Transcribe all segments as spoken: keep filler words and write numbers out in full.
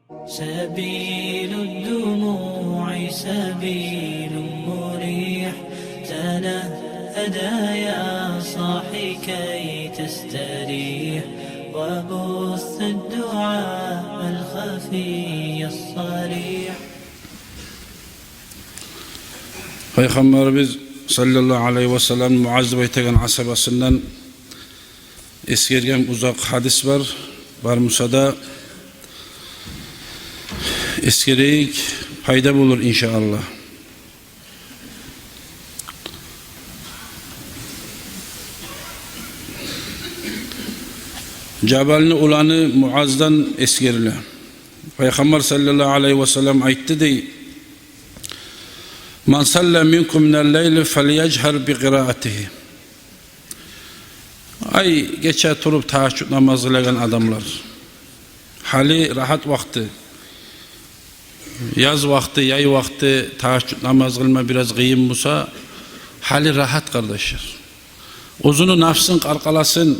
سبيل الدموع سبيل مريح، تنهد يا صاحي كي تستريح، وبث الدعاء الخفي الصريح. Пайхаммарыбыз саллаллагьу алайгьи васаллам Муаз деп айтагъан асгьабасындан эсгерген узакъ гьадис бар. Бар буса да эсгерейик, пайда болур, иншааллагь. Жабалны уланы Муаздан эсгериле. Пайхаммар саллаллагьу алайгьи васаллам айтды дей: «Ман салла минкум минал лайли фальяжгьар би къираатигьи». Ай, гече туруп тагьажжуд намаз къылагъан адамлар, гьали рагьат вакъти, яз вакъти, яй вакъти тагьажжуд намаз къылма бираз къыйын буса, гьали рагьат, къардашлар. Оьзюню нафсын, къаркъарасын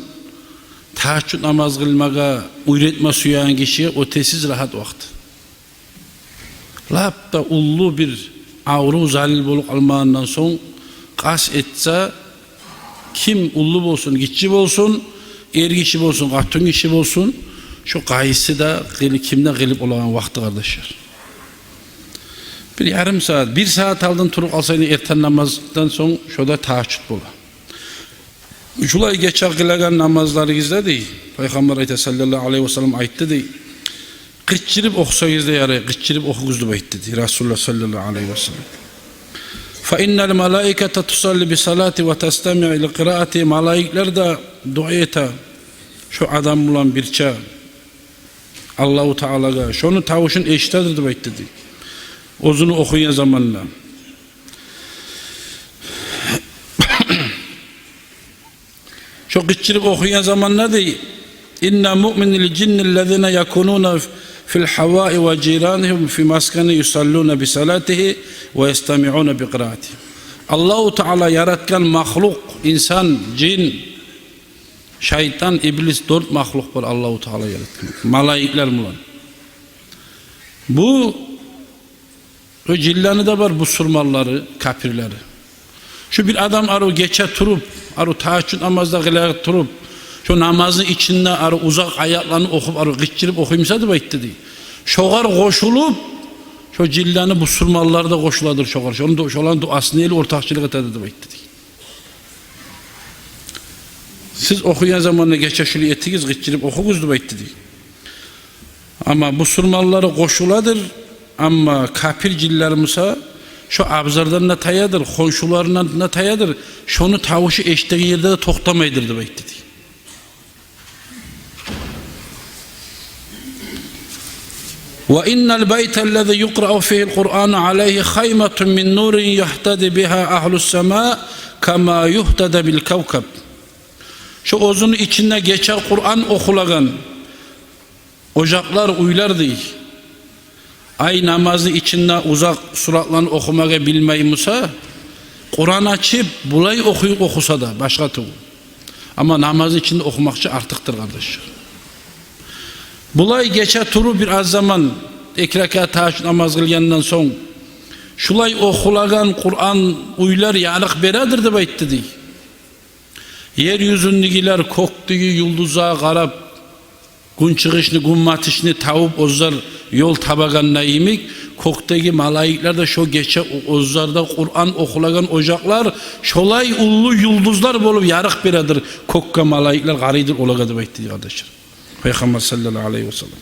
тагьажжуд намаз къылмагъа уьйретме сюеген гишиге оьтесиз рагьат вакъти. Лап да уллу бир аврув, залил болуп къалмагъандан сонг, къаст этсе, ким уллу болсун, гиччи болсун, эр гиши болсун, къатын гиши болсун, шо къайсы да къыл-, ким де къылып болагъан вакъти, къардашлар. Бир ярым сагьат, бир сагьат алдын туруп къалса, эртен намаздан сонг, шо да тагьажжуд бола. Шулай гече къылагъан намазларыгъызда дей, Пайхаммар айта, саллаллагьу алайгьи васаллам айтды дей, къычырып охусагъыз да ярай, къычырып охугъуз деп айтды дей Расулуллагь саллаллагьу алайгьи васаллам. Фа иннал малаиката тусалли би салати ва тастамиъу ли къираати. Малайиклер де дуа эте шо адам булан бирче Аллагьу Таалагъа, шону тавушун эшитедир деп айтды дей, оьзюню охуйгъан заманда. Шо къычырып охуйгъан заманда дей: «Инна муъминал жинни ллазина якунуна фил гьаваи ва жиранигьим фи маскани юсаллуна би салатигьи ва ястамиъуна би къираатигьи». Аллагьу Таала яратгъан махлукъ, инсан, жин, шайтан, иблис, дёрт махлукъ бар Аллагьу Таала яратгъан, малайиклер булан. Бу О жинлени де бар бусурманлары, капирлери. Шу бир адам арив гече туруп, арив тагьажжуд намазда къыла туруп, шо намазны ичинде арив узакъ аятланы охуп, арив къычырып охуй буса деп айтды дей. Шогъар къошулуп, шо жинлени бусурманлары да къошуладыр шогъар. Шону ду-, шоланы дуасына эл ортакъчылыкъ этеди деп айтды дей. Сиз охуйгъан заманда гече шулай этигиз, къычырып охугъуз деп айтды дей. Амма бусурманлары къошуладыр, амма капир жинлер буса, шо абзардан да таядыр, хоншуларындан да таядыр, шону тавушу эшитеген ерде де токътамайдыр деп айтды дей. Ва иннал байталлази юкърау фигьил Къуръану алайгьи хайматун мин нурин югьтади бигьа агьлус сама кама югьтада бил кавкаб. Шо оьзюню ичинде гече Къуръан охулагъан ожакълар, уьйлер дей. Ай намазны ичинде узакъ суратланы охумагъа билмей буса, Къуръан ачып, булай охуй, охуса да, башгъа тюгюл. Амма намазны ичинде охумакъ чы артыкъдыр, къардаш. Булай гече туруп бир аз заман, эки ракаат тагьажжуд намаз къылгъандан сонг, шулай охулагъан Къуръан уьйлер ярыкъ бередир деп айтды дей. Ер юзюндегилер кёкдеги юлдузгъа къарап, гюн чыгъышны, гюн батышны табып, оьзлер ёл табагъанда йимик, кёкдеги малайиклер де шо гече о-, оьзлерде Къуръан охулагъан ожакълар шолай уллу юлдузлар болуп ярыкъ бередир. Кёкге малайиклер къарайдыр олагъа деп айтды, къардашлар, Пайхаммар саллаллагьу алайгьи васаллам.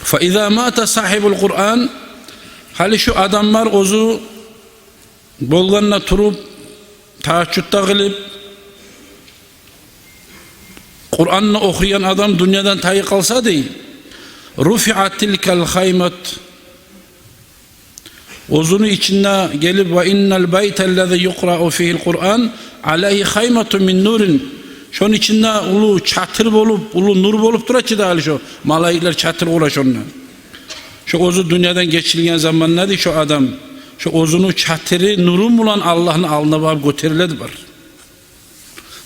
Фа иза мата сагьибул Къуръан, гьали шу адамлар оьзю болгъанда туруп, тагьажжудда къылып, Къуръанны охуйгъан адам дюньядан тайып къалса дей, руфиат тилкал хаймат, оьзюню ичинде гелип, ва иннал байталлази юкърау фигьил Къуръан алайгьи хайматун мин нурин. Шону ичинде уллу чатыр болуп, уллу нур болуп тура чы да гьали шо. Малайиклер чатыр къура шонда. Шо оьзю дюньядан гечилген заманда дей шо адам, шо оьзюню чатыры, нуру булан Аллагьны алдына барып гётериледи бар.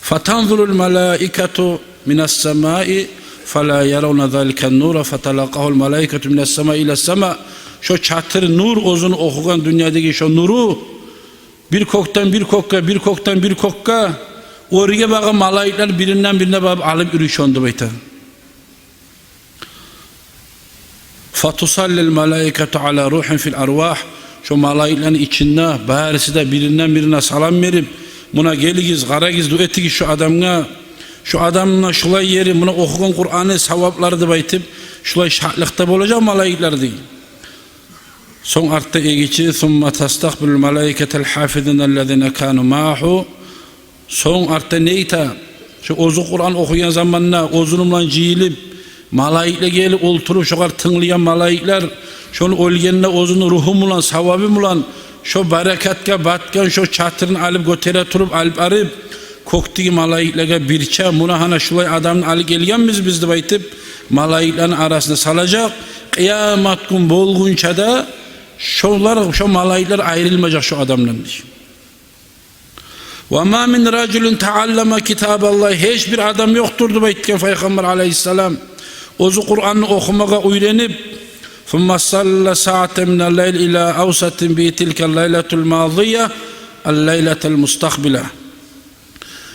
Фатанзулул малаикату минас самаи фала яравна заликан нура фаталакъагьул малаикату минас самаи илас сама. Шо чатыр нур, оьзюню охугъан дюньядагъы шо нуру бир кёкден бир кёкге, бир кёкден бир кёкге, оьрге багъып малайиклер биринден бирине багъып алып юрюй шону деп айта. Фатусаллил малаикату ала рухин фил арвагь. Шо малайиклени ичинде бариси де биринден бирине салам берип, муна гелигиз, къарагъыз, дуа этигиз шо адамгъа. Шо адамны шулай ери, муна охугъан Къураны саваплары деп айтып, шулай шатлыкъда болажакъ малайиклер дей. Сонг артда эгичи, сумма тастакъбилул малаикатал хафизина аллазина кану магьагьу. Сонг артда не айта? Шо оьзю Къуран охуйгъан заманда оьзюню булан жыйылып, малайиклер гелип олтуруп, шогъар тынглайгъан малайиклер, шону оьлгенде оьзюню руху булан, савабы булан, шо баракатгъа батгъан шо чатырны алып гётере туруп, алып барып, кёкдеги малайиклеге бирче, муна гьана шулай адамны алып гелгенбиз биз деп айтып, малайиклени арасына салажакъ. Къыямат гюн болгъунча да шолар, шо малайиклер айрылмажакъ шо адамдан дей. Ва ма мин ражулин тааллама китабаллагь, гьеч бир адам ёкъдур деп айтгъан Пайхаммар алайгьиссалам, оьзю Къуранны охумагъа уьйренип, сумма салла саатан минал лайли ила авсатин би тилкал лайлатул мадия ал лайлатал мустакъбила.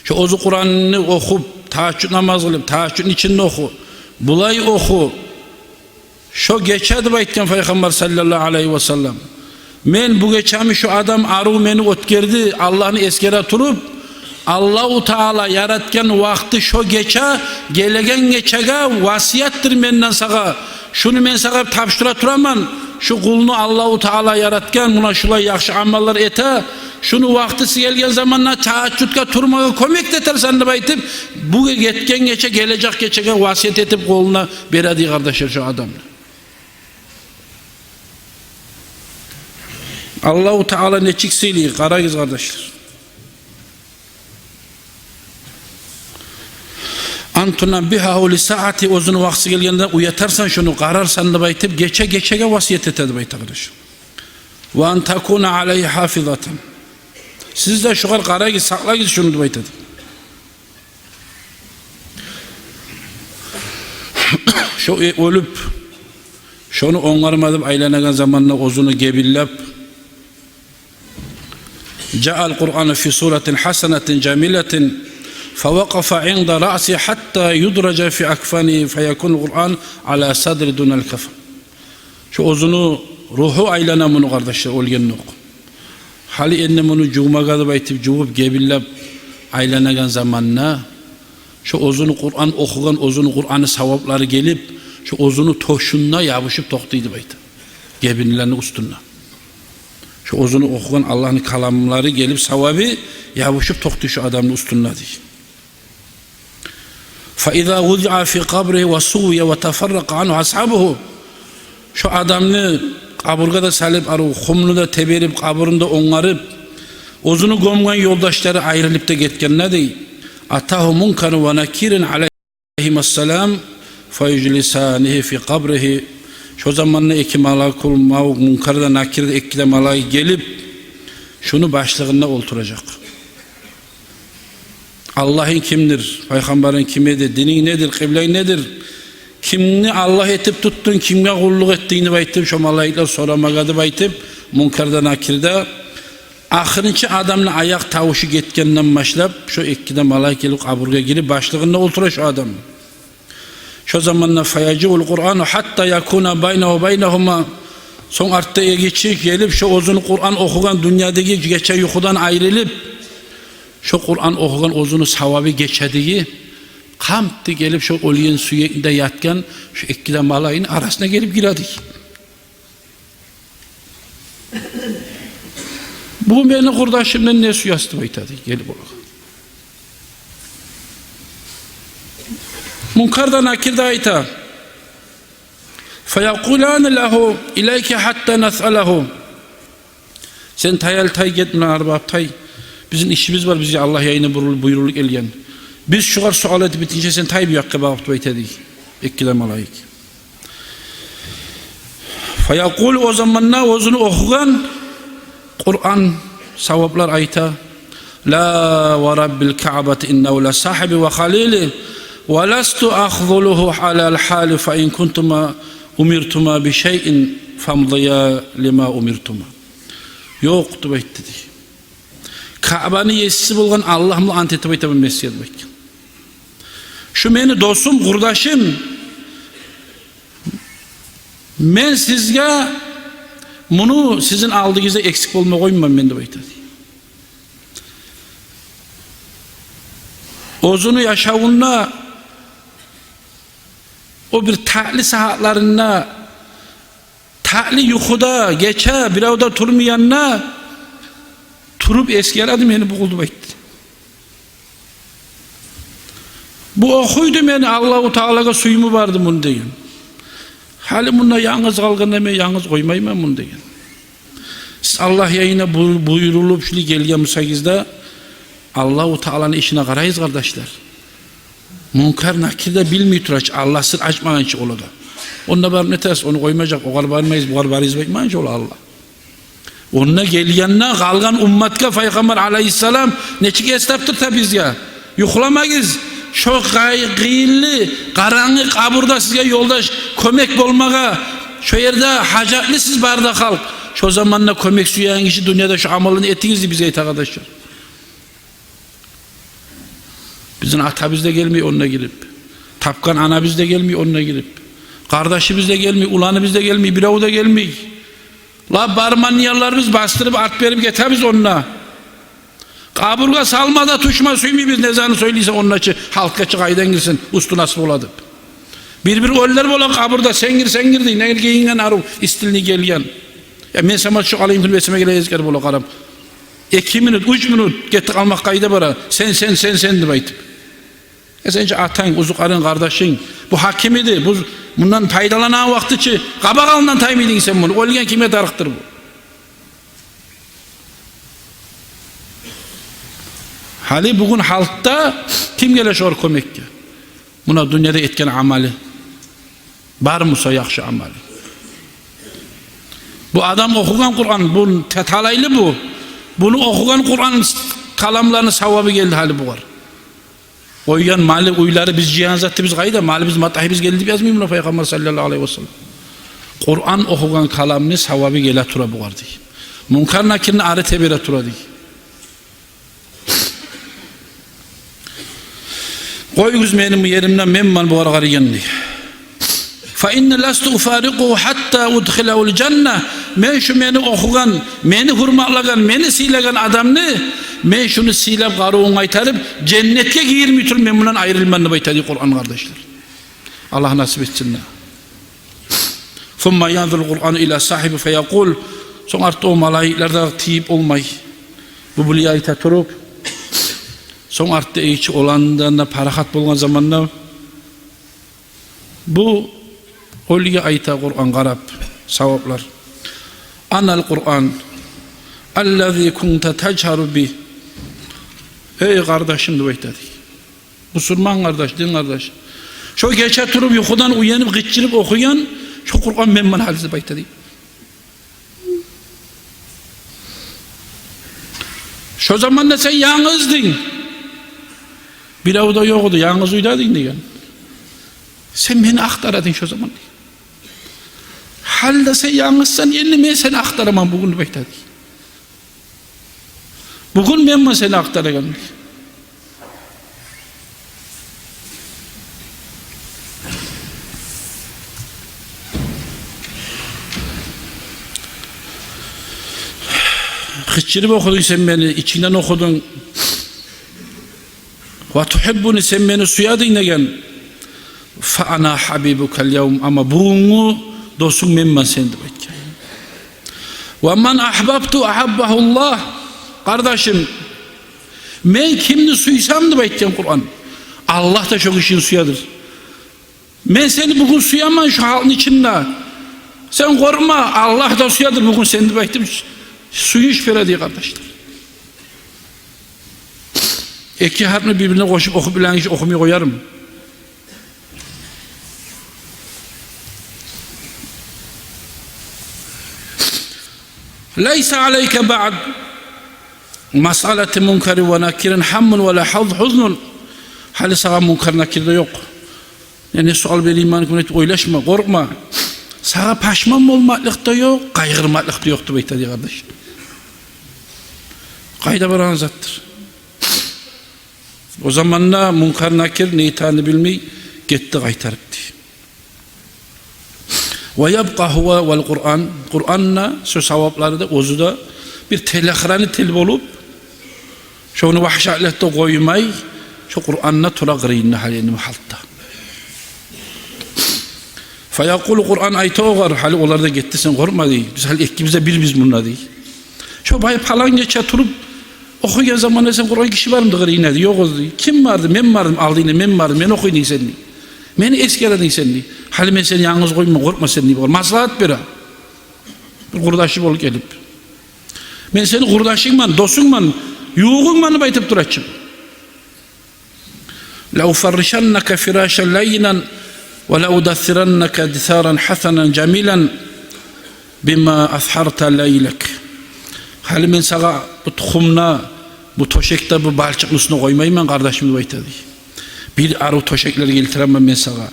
Шо оьзю Къуранны охуп, тагьажжуд намаз къылып, тагьажжудну ичинде оху, булай оху, шо гече деп айтгъан Пайхаммар саллаллагьу алайгьи васаллам. Мен бу гечени, шо адам арив мени оьтгерди, Аллагьны эсгере туруп, Аллагьу Таала яратгъан вакъти шо гече, гелеген гечеге васиятдыр менден сагъа. Шуну мен сагъа тапшура тураман. Шу къулну Аллагьу Таала яратгъан, муна шулай яхшы амаллар эте. Шуну вакътиси гелген заманда тагьажжудгъа турмагъа кёмек де этерсен деп айтып, бу гетген гече, гележек гечеге васият этип къолуна бере дей, къардашлар, шо адамны. Аллагьу Таала нечик сыйлы, къарагъыз, къардашлар. Ан тунаббигьагьу ли саати, оьзюню вакътиси гелгенде уятарсан шуну, къарарсан деп айтып, гече гечеге васият эте деп айта, къардашлар. Ва ан такуна алайгьи гьафизатан. Сиз де шогъар къарагъыз, сакълагъыз шуну деп айта. Шо, э, оьлюп, шону онгарма деп айланагъан заманда оьзюню гебинлеп, жаал Къурану фи суратин гьасанатин жамилатин, фавакъафа инда раъсигьи гьатта юдража фи акфанигьи, фаякунул Къуран ала садри дунал кафан. Шо оьзюню руху айлана муну, къардашлар, оьлгендокъ. Гьали энни муну жувмагъа деп айтып, жувуп, гебинлеп айланагъан заманда, шо оьзюню Къуран охугъан, оьзюню Къураны саваплары гелип, шо оьзюню тёшюнде ябушуп токътай деп айта. Гебинлени уьстюнде. Шо оьзюню охугъан Аллагьны каламлары гелип, савабы ябушуп токътай шо адамны уьстюнде дей. Фа иза вузиа фи къабригьи ва суввия ва тафарракъа ангьу асгьабугьу. Шо адамны къабургъа да салып, арив хумну да теберип, къабурун да онгарып, оьзюню гёмген ёлдашлары айрылып да гетгенде дей, атагьу мункарун ва накирун алайгьимассалам фаюжлисанигьи фи къабригьи. Шо заманда эки малакул мав-, Мункар да, Накир да, эки де малайик гелип, шуну башлыгъында олтуражакъ. Аллагьынг кимдир? Пайхаммарынг ким эди? Дининг недир? Къыбланг недир? Кимни Аллагь этип тутдунг, кимге къуллукъ этдинг деп айтып, шо малайиклер сорамагъа деп айтып, Мункар да, Накир да, ахырынчы адамны аякъ тавушу гетгенден башлап, шо эки де малайик гелип, къабургъа гирип, башлыгъында олтура шо адам. Шо заманда фаяжиул Къурану гьатта якуна байнагьу ва байнагьума. Сонг артда эгичи гелип, шо оьзюню Къуран охугъан дюньядагъы гече юхудан айрылып, шо Къуран охугъан оьзюню савабы гечедеги къамтты гелип, шо оьлген сюекни де ятгъан шо эки де малайикни арасына гелип гире дей. Бу мени къурдашымдан не сюесиз деп айта дей, гелип олагъа. Мункар да, Накир да айта. Фаякъулани лагьу илайка гьатта насъалагьу. Сен тай, ал тай, гет, муна ары багъып тай. Бизин ишибиз бар, бизге Аллагь янындан буйрулуп, буйрулуп гелген. Биз шугъар суал этип битгинче сен тай бу якъгъа багъып деп айта дей эки де малайик. Фаякъулу, о заманда оьзюню охугъан Къуран саваплар айта. لا ورب الكعبة إنه لصاحبي وخليلي ولست أخذله على الحال فإن كنتما أمرتما بشيء فامضيا لما أمرتما. Ёкъ, деп айтды дей. Каъбаны есиси болгъан Аллагь булан ант этип айтаман мен сизге, деп айтгъан. Шу мени досум, къурдашым, мен сизге муну сизин алдыгъызда эксик болма къоймайман мен, деп айтады. Оьзюню яшавунда о бир татли сагьатларында, татли юхуда, гече бирев де турмайгъанда туруп эсгереди мени бу къул, деп айтды. Бу охуйду мени, Аллагьу Таалагъа сююмю барды муну деген. Гьали мунда янгыз къалгъанда мен янгыз къоймайман муну деген. Сиз Аллагь янындан буй-, буйрулуп шулай гелген бусагъызда, Аллагьу Тааланы ишине къарайыз, къардашлар. Мункар, Накир де билмей тура чы, Аллагь сыр ачмагъан чы олар да. Онда барып не этесиз, ону къоймажакъ, огъар бармайыз, бугъар барыгъыз деп айтмагъан чы олар Аллагь. Онда гелгенде къалгъан умматгъа Пайхаммар алайгьиссалам нечик эс тапдырта бизге: юхламагъыз, шо къай-, къыйынлы, къарангы къабурда сизге ёлдаш, кёмек болмагъа, шо ерде гьажатлы сиз бары да халкъ. Шо заманда кёмек сюеген гиши дюньяда шо амалын этигиз деп бизге айта, къардашлар. Бизин атабыз да гелмей онда гирип, тапгъан анабыз да гелмей онда гирип, къардашыбыз да гелмей, уланыбыз да гелмей, бирев де гелмей. Лап бармайгъанларыбыз басдырып, арт берип гетебиз онда. Къабургъа салма да тюшме сюймейбиз, не затны сёйлейсен онда чы, халкъгъа чы къайдан гирсин, уьстю нас бола деп. Бир-бир оьлюлер бола къабурда, сен гир, сен гир дей, не гийинген арив, стильный гелген. Я мен сама чы къалайым, кюн бесиме геле эзгер бола къарап. Эки минут, уьч минут гетип къалмакъ къайда бара? Сен, сен, сен, сен деп айтып. Э, сен чи атанг, узукъарынг, къардашынг, бу гьаким эди, бу, мундан пайдаланагъан вакъти чи къабакъ алдындан таймайдынг сен муну. Оьлген кимге тарыкъдыр бу? Гьали бугюн гьалда ким геле шогъар кёмекге? Муна дюньяда этген амалы бар буса, яхшы амалы. Бу адам охугъан Къуран, бу та-, талайлы бу. Буну охугъан Къуран каламланы савабы гелди гьали бугъар. Къойгъан малы, уьйлери, биз жыйгъан затыбыз къайда? Малыбыз, матагьыбыз гелди деп язмаймы муна Пайхаммар саллаллагьу алайгьи васаллам? Къуран охугъан каламны савабы геле тура бугъар дей. Мункар Накирни ары тебере тура дей. Къоюгъуз мени бу еримде, менмен бугъар къарайгъан дей. Фа инни ласту уфарикъугьу гьатта удхилагьул жанна. Мен шу мени охугъан, мени гьюрметлеген, мени сыйлагъан адамны, мен шуну сыйлап, къарувун къайтарып, женнетге гийирмей туруп, мен мундан айрылман деп айта дей Къуран, къардашлар. Аллагь насип этсин де. Сумма янзурул Къурану ила сагьибигьи фаякъул. Сонг артда о малайиклер де тийип болмай, бу булай айта туруп, сонг артда эки чи оландан да парахат болгъан заманда, бу оьлюге айта Къуран къарап, саваплар: анал Къуран аллази кунта тажгьару бигь. Эй къардашым, деп айта дей. Бусурман къардаш, дин къардаш. Шо гече туруп, юхудан уянып, къычырып охуйгъан шо Къуран менмен гьали деп айта дей. Шо заманда сен янгыз эдинг. Бирев де ёкъ эди, янгыз уьйде эдинг деген. Сен мени ахтара эдинг шо заман дей. Гьали де сен янгызсан, энни мен сени ахтараман бугюн деп айта дей. Бугюн менмен сени ахтарагъан. Къычырып охудунг сен мени, ичингден охудунг. Ва тугьиббуни, сен мени сюе эдинг деген. Фа ана гьабибукал явм, амма бугюнгю досунг менмен сен деп айтгъан. Ва ман агьбабту агьаббагьуллагь. Къардашым, мен кимни сюйсем деп айтгъан Къуран, Аллагь да шо гишини сюедир. Мен сени бугюн сюемен шу халкъны ичинде. Сен къоркъма, Аллагь да сюедир бугюн сени деп айтып, сююнч бере дей, къардашлар. Эки гьарпны бир-бирине къошуп охуп билеген гиши охумай къоярмы? Лайса алайка баъд. مسألة منكر ونكير هم ولا حظ حزن. Гьали сагъа Мункар-Накир де ёкъ. Я не суал берейим мен, гюнагь этип ойлашма, къоркъма. Сагъа пашман болмакълыкъ да ёкъ, къайгъырмакълыкъ да ёкъ деп айта дей, къардаш. Къайда барагъан затдыр. О заманда Мункар-Накир не этегенни билмей гетди къайтарып дей. ويبقى هو والقرآن. Къуран да, шо саваплары да, оьзю де бир телохранитель болуп, шону вагьшатлыкъда къоймай, шо Къуран да тура къырыйында гьали энни бу гьалда. فيقول, Къуран айта огъар, гьали олар да гетди, сен къоркъма дей. Биз гьали экибиз де бирбиз мунда дей. Шо бай палан гече туруп охуйгъан заманда сен къурагъан гиши бармыды къырыйында дей. Ёкъ дей. Ким барды? Мен бардым алдынгда, мен бардым, мен охуйдум сен дей. Мени эсгерединг сен дей. Гьали мен сени янгыз къоймайман, къоркъма сен дей. Магъа маслагьат бере. Бир къурдашы болуп гелип. Мен сени къурдашынгман, досунгман, ювугъунгман деп айтып тура чы. لأفرشنك فراشا لينا ولأدثرنك دثارا حسنا جميلا بما أسهرت ليلك. Гьали мен сагъа бу тухумда, бу тёшекде, бу балчыкъны уьстюнде къоймайман, къардашым, деп айта дей. Бир арив тёшеклер гелтиремен мен сагъа.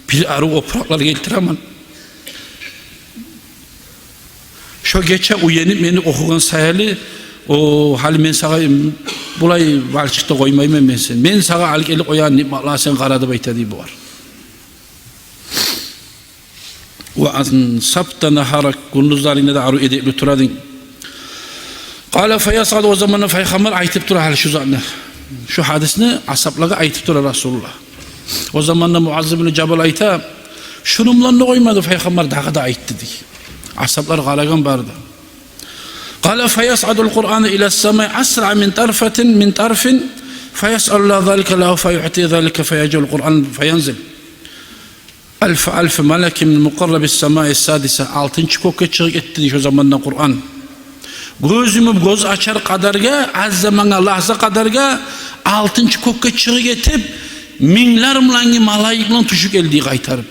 Бир арив опуракълар гелтиремен. Шо гече уянып мени охугъан саялы, о, гьали мен сагъа, м, булай балчыкъда къоймайман мен сени. Мен сагъа алып гелип къоягъан ниъматлар, сен къара деп айта дей бугъар. وأنصفت نهارك, гюндюзлеринде де арив эдепли тура эдинг. قال فيصعد, о заманда пайхаммар айтып тура гьали шу затны. Шу гьадисни асгьаблагъа айтып тура Расулуллагь. О заманда Муаз ибн Жабал айта, шуну булан да къоймады пайхаммар, дагъы да айтды дей. Асгьаблар къарагъан бары да. قال فيصعد القرآن إلى السماء أسرع من طرفة، من طرف، فيسأل الله ذلك له فيعطيه ذلك فيجيء القرآن فينزل ألف ألف ملك من مقرب السماء السادسة. Алтынчы кёкге чыгъып гетди дей шо заманда Къуран. Гёз юмуп гёз ачар къадаргъа, аз замангъа, лагьза къадаргъа алтынчы кёкге чыгъып гетип, минглер булангъы малайик булан тюшюп гелди къайтарып.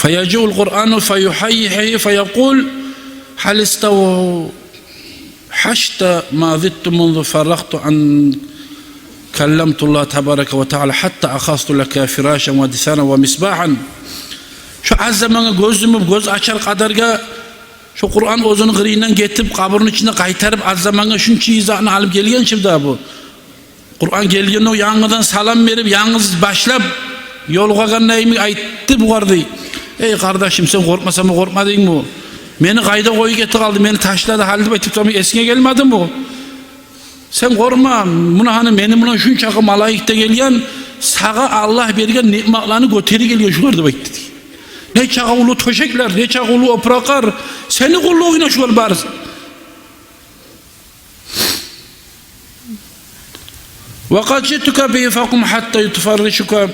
فيجيء القرآن فيحييه فيقول هل استوحشت ما زدت منذ فرغت أن كلمت الله تبارك وتعالى حتى أخذت لك فراشا ودثارا ومصباحا. Шо аз замангъа, гёз юмуп гёз ачар къадаргъа, шо Къуран оьзюню къырыйындан гетип, къабурну ичинде къайтарып, аз замангъа шунча затны алып гелген чи дагъы бу. Къуран гелгенде о янгыдан салам берип, янгыз башлап ёлугъагъанда йимик айтды бугъар дей: «Эй къардашым, сен къоркъмасанг, къоркъмадынгмы? Мени къайда къоюп гетип къалды, мени ташлады гьали», – деп айтып турман, эсинге гелмедими? «Сен къоркъма, муна гьана мени булан шунчакъы малайик де гелген, сагъа Аллагь берген ниъматланы гётерип гелген шулар», – деп айтды дей. «Нечакъы уллу тёшеклер, нечакъы уллу опуракълар, сени къуллугъунг да шулар барысы». «وقد جئتك به فقم حتى تفرشك،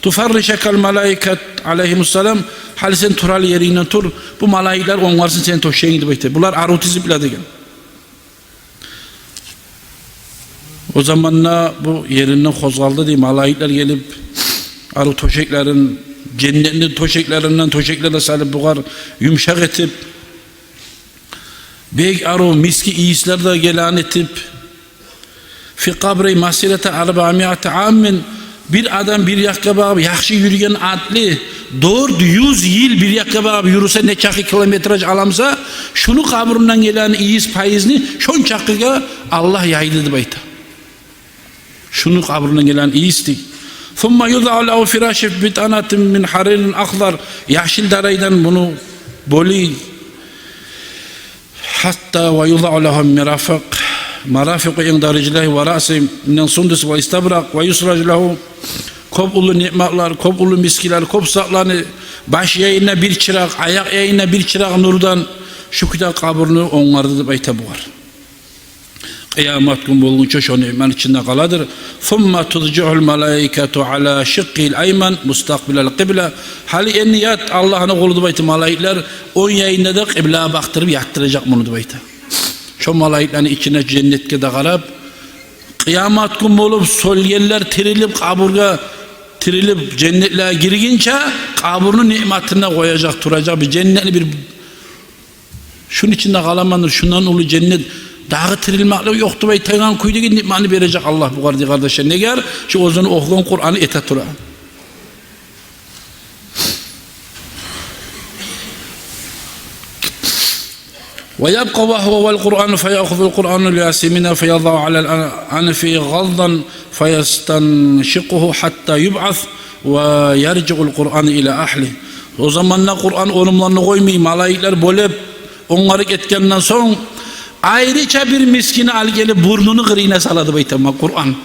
تفرشك الملائكة عليهم السلام». «Гьали сен турагъан ерингден тур, бу малайиклер онгарсын сени тёшегингни», – деп айта. Булар арив тизип биле деген. О заманда бу еринден къозгъалды дей, малайиклер гелип, арив тёшеклерин, женнетни тёшеклеринден тёшеклер де салып, бугъар юмшакъ этип, бек арив миски ийислер де гелеген этип, «في قبره مسيرة أربعمائة عام», бир адам бир якъгъа багъып яхшы юрюген атлы дёрт юз йыл бир якъгъа багъып юрюсе, нечакъы километраж аламса, шуну къабурундан гелеген ийис пайызны шончакъыгъа Аллагь яйды деп айта. Шуну къабурундан гелеген ийис дей. «ثم يوضع له فراش بطانة من حرير أخضر». Яшыл дарайдан муну боли. «حتى يوضع له مرافق، مرافق عند رجليه ورأسه من سندس واستبرق ويسرج له». Кёп уллу ниъматлар, кёп уллу мискилер, кёп затланы баш янында бир чыракъ, аякъ янында бир чыракъ нурдан, шу кюйде къабурну онгарды деп айта бугъар. Къыямат гюн болгъунча шо ниъматны ичинде къаладыр. «ثم تضجعه الملائكة على شقه الأيمن مستقبل القبلة». Гьали энни ят, Аллагьны къулу, деп айта, малайиклер онг янында да къыблагъа бакъдырып ятдыражакъ муну деп айта. Шо малайиклени ичинде женнетге де къарап, къыямат гюн болуп, сёлгенлер тирилип, къабургъа тирилип, женнетлеге гиргинче, къабурну ниъматына къояжакъ, туражакъ бир женнетни бир, шуну ичинде къаламан, шундан уллу женнет дагъы тирилмеклик ёкъ деп айтагъан кюйдеги ниъматны бережек Аллагь бугъар, дей, къардашлар. Негер? Шу оьзюню охугъан Къураны эте тура. ويبقى وهو والقرآن، فيأخذ القرآن الياسمين فيضع على أنفه غضا فيستنشقه حتى يبعث ويرجع القرآن إلى أهله. О заманда Къуран оьрюмлени къоймай, малайиклер бёлюп, онгарып гетгенден сонг, айрыча бир мискини алып гелип, бурнуну къырыйына салады деп айтаман, Къуран.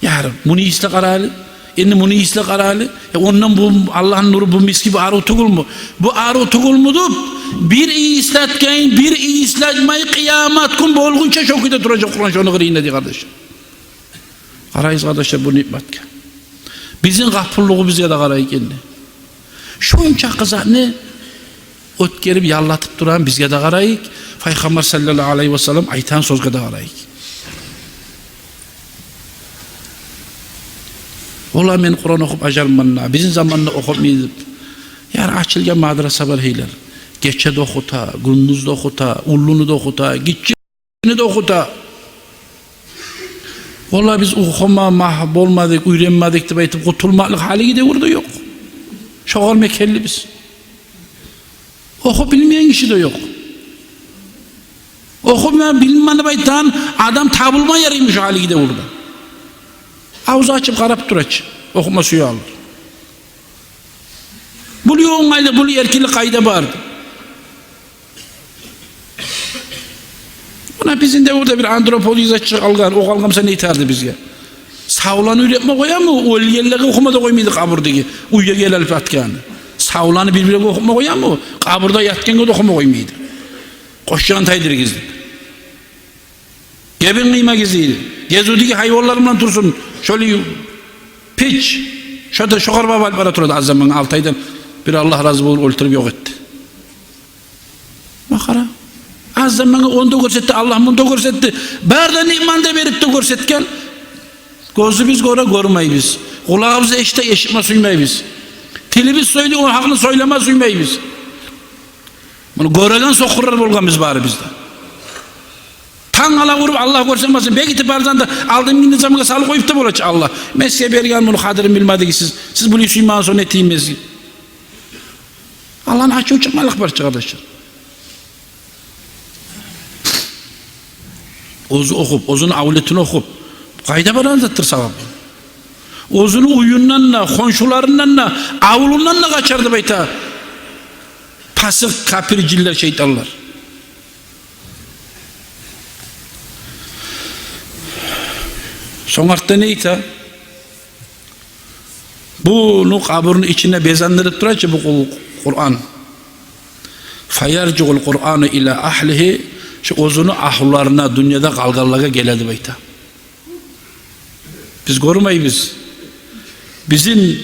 Яр, муну ийисине къарайлы. Энди муну ийисине къарайлы. Э, ондан бу Аллагьны нюрю, бу миски, бу арив тюгюлмю? Бу арив тюгюлмю деп, бир ийислетген кюй, бир ийислетмей, къыямат гюн болгъунча шо кюйде туражакъ Къуран шону къырыйында, дей, къардашлар. Къарайыкъ, къардашлар, бу ниъматгъа. Бизин гъапуллугъубузгъа да къарайыкъ энди. Шунчакъы затны оьтгерип, яллатып турагъан бизге де къарайыкъ, Пайхаммар саллаллагьу алайгьи васаллам айтагъан сёзге де къарайыкъ. Олар: «Мен Къуран охуп ажарман да, бизин заманда охутмай эди». Яр, ачылгъан мадраса бар гьейлер. Гече де охута, гюндюз де охута, уллуну да охута, гиччи де охута. Олар: «Биз охума магь болмадыкъ, уьйренмедик», – деп айтып къутулмакълыкъ гьалиги девюрде ёкъ. Шогъар мекенлибиз. Охуп билмейген гиши де ёкъ. Охума билмеймен деп айтагъан адам табылма яраймы шу гьалиги девюрде? Авзу ачып къарап тура чы, охума сюе алыр. Бу онгайлы, бу эркинлик къайда бар? Муна бизин девюрде бир антрополог яза чыгъып къалгъан, о къалгъан буса не этер эди бизге? Савланы уьйретме къоямы? Оьлгенлеге охума да къоймай эди къабурдагъы, уьйге геле алып ятгъанны. Савланы бир-бирине охума къоямы? Къабурда ятгъангъа да охума къоймай эди. Къошчагъын тайдырыгъыз деп. Гебин къыймагъыз дей эди. Гезивдеги гьайванлар булан турсун, шолай пич. Шо да шогъар багъып алып бара тура эди аз замангъа, Алтайдан бир, Аллагь рази болуп, оьлтюрюп ёкъ этди. Ма къара. Аз замангъа ону да гёрсетди Аллагь, муну да гёрсетди. Бары да ниъматны да берип де гёрсетген. Гёзюбюз гёре, гёрмейбиз. Къулагъыбыз эшите, эшитме сюймейбиз. Тилибиз сёйлей, о гьакъны сёйлеме сюймейбиз. Муну гёреген сокъурлар болгъанбыз барыбыз да. Тангала уруп, Аллагь гёрсетмесин, бегитип барсанг да, алдынгы низамгъа салып къоюп да бола чы Аллагь. Мен сизге берген муну къадирин билмедигиз сиз. Сиз булай сюймеген сонг этейим мен сизге. Аллагьны ачуву чыкъмакълыкъ бар чы, къардашлар. Оьзю охуп, оьзюню авлетине охуп, къайда барагъан затдыр савап? Оьзюню уьюнден де, хоншуларындан да, авлундан да къачар деп айта пасыкъ, капир, жинлер, шайтанлар. Сонг артда не айта? Буну къабурну ичинде безендирип тура чы бу Къу-, Къуран. Фаяржиъул Къурану ила агьлигьи, шу оьзюню агьлюлерине, дюньяда къалгъанлагъа геле деп айта. Биз гёрмейбиз. Бизин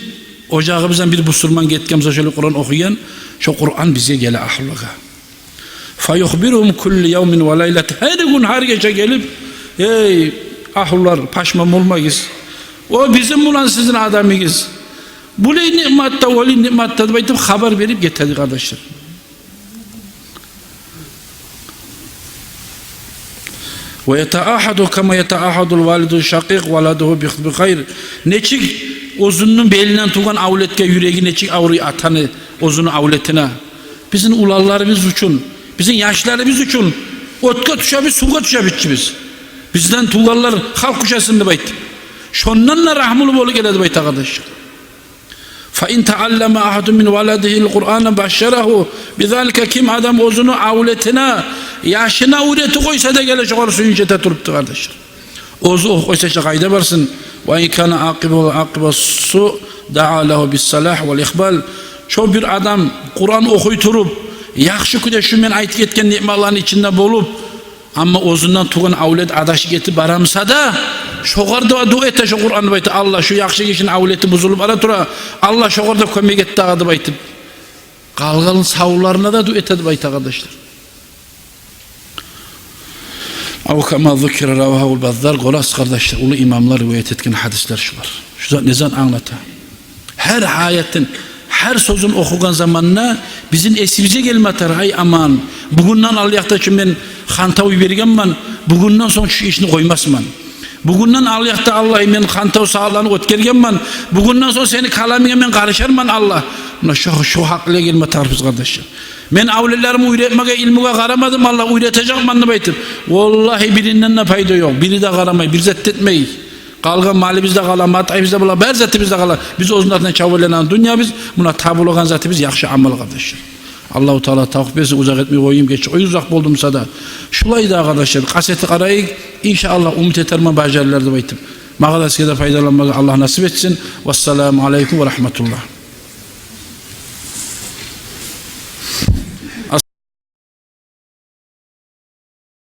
ожагъыбыздан бир бусурман гетген буса, шолай Къуран охуйгъан, шо Къуран бизге геле, агьлюлеге. Фаюхбиругьум кулла явмин ва лайлатин. Гьар гюн, гьар гече гелип: «Эй, агьлюлер, пашман болмагъыз. О бизин булан сизин адамыгъыз. Булай ниъматда, олай ниъматда», – деп айтып, хабар берип гетеди, къардашлар. Ва ятаагьаду кама ятаагьадул валиду шакъикъ валадугьу би, би хайр. Нечик оьзюню белинден тувгъан авлетге юреги нечик авруй атаны оьзюню авлетине. Бизин уланларыбыз учун, бизин яшларыбыз учун отгъа тюшебиз, сувгъа тюшебиз чи биз. Бизден тувгъанлар гьалак тюшесин деп айтып. Шондан да рагьмулу болуп геле деп айта, къардашлар. Фа ин тааллама агьадун мин валадигьил Къурана башшарагьу бизалика. Ким адам оьзюню авлетине, яшына уьйретип къойса да, геле шогъар сююнч эте туруп, къардашлар. Оьзю охуп къойса, къайда барсын? Ва ин кана акъибатугьу акъибату суъ даа лагьу биссалагь вал икъбал. Шо бир адам Къуран охуй туруп, яхшы кюйде шу мен айтып гетген ниъматланы ичинде болуп, амма оьзюнден тувгъан авлет адашып гетип бара буса да, шогъар да дуа эте шо Къуран деп айта: «Аллагь, шу яхшы гишини авлети бузулуп бара тура, Аллагь, шогъар да кёмек эт дагъы», – деп айтып. Къалгъан савларына да дуа эте деп айта, къардашлар. Ав кама зукира равагьул Баззар, гёресиз, къардашлар, уллу имамлар риваят этген гьадислер шулар. Шу зат не зат англата? Гьар аятын, Гьар сёзюн охугъан заманда бизин эсибизге гелме тарыкъ: «Ай аман, бугюнден алъякъда чы мен хантав йибергенмен, бугюнден сонг шу ишни къоймасман. Бугюнден алъякъда, Аллагь, мен хантав сагьатланы оьтгергенмен, бугюнден сонг сени каламынга мен къарышарман, Аллагь». Муна шу, шу гьакъылгъа гелме тарыкъбыз, къардашлар. Мен авлетлеримни уьйретмеге, илмугъа къарамадым, Аллагь, уьйретежекмен деп айтып. Валлагьи, биринден де пайда ёкъ. Бири де къарамай, бир зат да этмей. Къалгъан малыбыз да къала, матайыбыз да бола, бар затыбыз да къала. Биз оьзюню артындан чабып айланагъан дюньябыз, муна табулагъан затыбыз яхшы амал, къардашлар. Аллагьу Таала тавфикъ берсин, узакъ этмей къояйым, гече узакъ болду буса да. Шулай да, къардашлар, къаст этип къарайыкъ, иншааллагь, умут этермен, бажарылар деп айтып. Магъа да, сизге де пайдаланмагъа Аллагь насип этсин. Вассаламу алейкум ва рагьматуллагь.